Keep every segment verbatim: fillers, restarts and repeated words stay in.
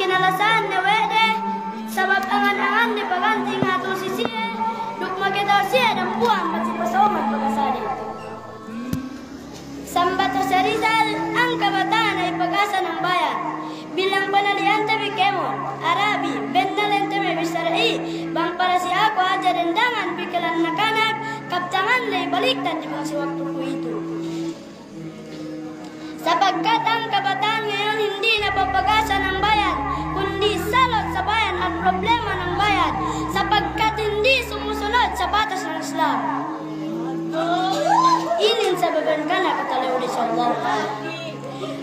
Kinalasahan ne we' de, sabab angan-angan de paganting hatu si siye, duk maketa'u siye dambuwa' amban si pasōng pagkasade. Sambat Huse Rizal, angka bata' ne ipagasa nang bayan. Bilang panali'ante bi kēmon, arabi, bennal ente me' bissara'i, bang para si aku hadja dendangan pikilan nakanak, kabtangan ley baliktad di bang si waktu kuwe'itu. Sapagkat angka bata' ngayon hindi' na papagasa nang bayan, kundi salot sa bayan at problema nang bayan, sapagkat hindi' sumusunod sa batas nang Islam. Inin sababan kana' katalew de si Allahu Ta'ala.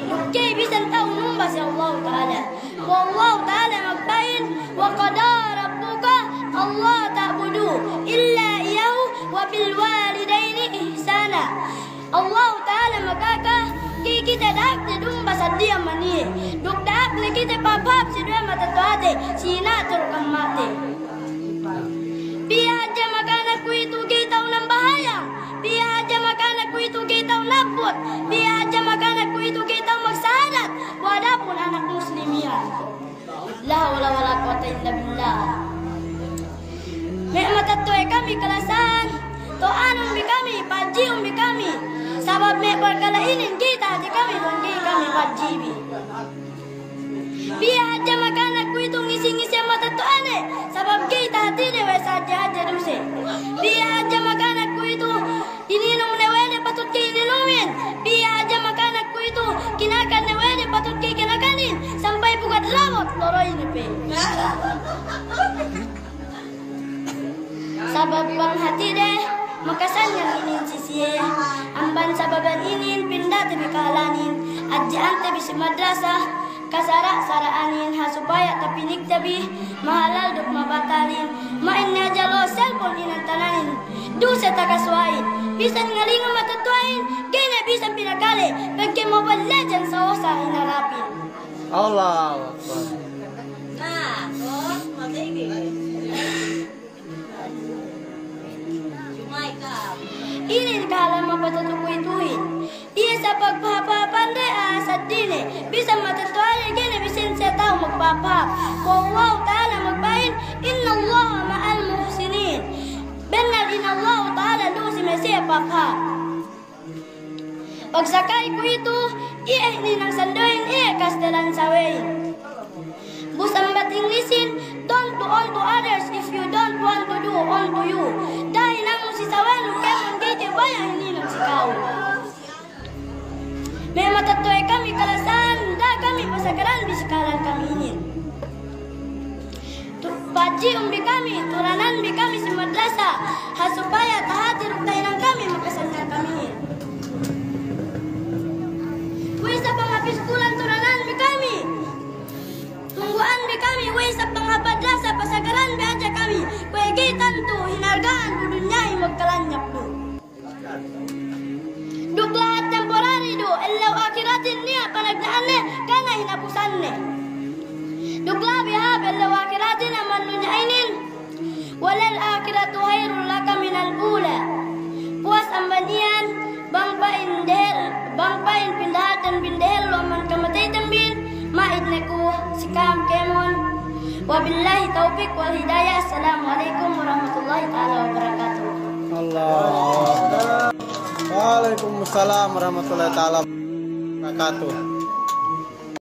Duk ga'i bisan ta'u numba si Allahu Ta'ala. Wallahu Ta'ala magpa'in, wa qada rabbuka alla ta'budu illa iyyahu wa bil walidayni ihsana. Allahu Ta'ala makaka, ga'i kite da'akte dumba saddiya maniye, duk da'akne kite pahāp-hāp si duwe matetto'ate, si ina' duk amma'te. Piye hadja makanak kuwe'itu ga'i ta'u nambahayang, piye hadja makanak kuwe'itu ga'i ta'u nabbut, piye hadja makanak kuwe'itu ga'i ta'u magsahadat, bu adapun anak muslim iyan. La hawla wala quwwata illa billah. Me' matetto'e kami kalasahan, to'anun bi kami, pa'adji'un bi kami. Sabab me' parkala' inin ga'i tahati kami, bang ga'i kami pa'adji' bi. Piye hadja makanak kuwe'itu ngisi-ngisi matetto'ane, sabab ga'i tahatide we' sahadje-hadje duse. Piye hadja makanak kuwe'itu ininum ne we' de patut ga'i ininumin. Piye hadja makanak kuwe'itu kinakan ne we' de patut ga'i kinakanin. Sampay bugad lawot toroy ne pe. Sabab bang hatide, makasanyang inin si siye. Amban sababan inin, pinda'te bi kahalanin, adji'ante bi si madrasa, kasara'-sara'anin, ha supaya tapinikte bi, mahalal duk mabatalin, ma'in ne hadja lo' selpon inantananin, duse takasuwa'in, bisan ngalingan matetto'ahin, ga'i ne bisan pinakale, pegge' Mobile Legends sa osa inarapin. Allahu Akbar. Inin kahalan mapatatu kuwe'ituhin. Iye sa pagpahāp-hāpande a'a saddine, bisan matetto'ane ga'i ne bisan siye ta'u magpahāp-hāp. Wallahu ta'ala magpa'in, innallaha ma'al muhsinin. Bennal in Allahu ta'ala lu'u si me' siye pahāp-hāp. Pagsakay kuwe'itu, iye hininang sanduhin, iye kastelan sawehin. Bu sambat Inglisin, don't do unto others if you don't want to do unto you. Da'a hinangnu si sawenu kēmon ga'i ke baya' hininang si ka'u. Me' matetto'e kami kalasahan, da'a kami pasagaran bi si kahalan kami inin. Tu-, pa'adji'un bi kami, turanan bi kami si madrasa, ha supaya tahati duk tahinang kami makasanyang kami. Kuwe' isab bang hap iskulan turanan bi kami. Tunggu'an bi kami, kuwe' isab bang hap madrasa pasagaran bi hadja kami. Kuwe' ga'i tantu hinarga'an du dunya magkalanyap du. Duk lahat temporary du, ellew ahiratin niya' panagna'anne, kana' hinapusanne. Duk labi hāp ellew ahiratin amban dunya inin, walal akhiratu khairul laka minal ula. Puwas amban iyan, bang pa'in dehel, bang pa'in pindahalten bin dehellu amban kamateyten bin, ma'id ne ku si ka'am kēmon. Wabillahi tawfiq wal hidayah. Assalamu alaikum warahmatullahi ta'ala wabarakatuh. Allah. Waalaikumsalam warahmatullahi ta'ala wabarakatuh.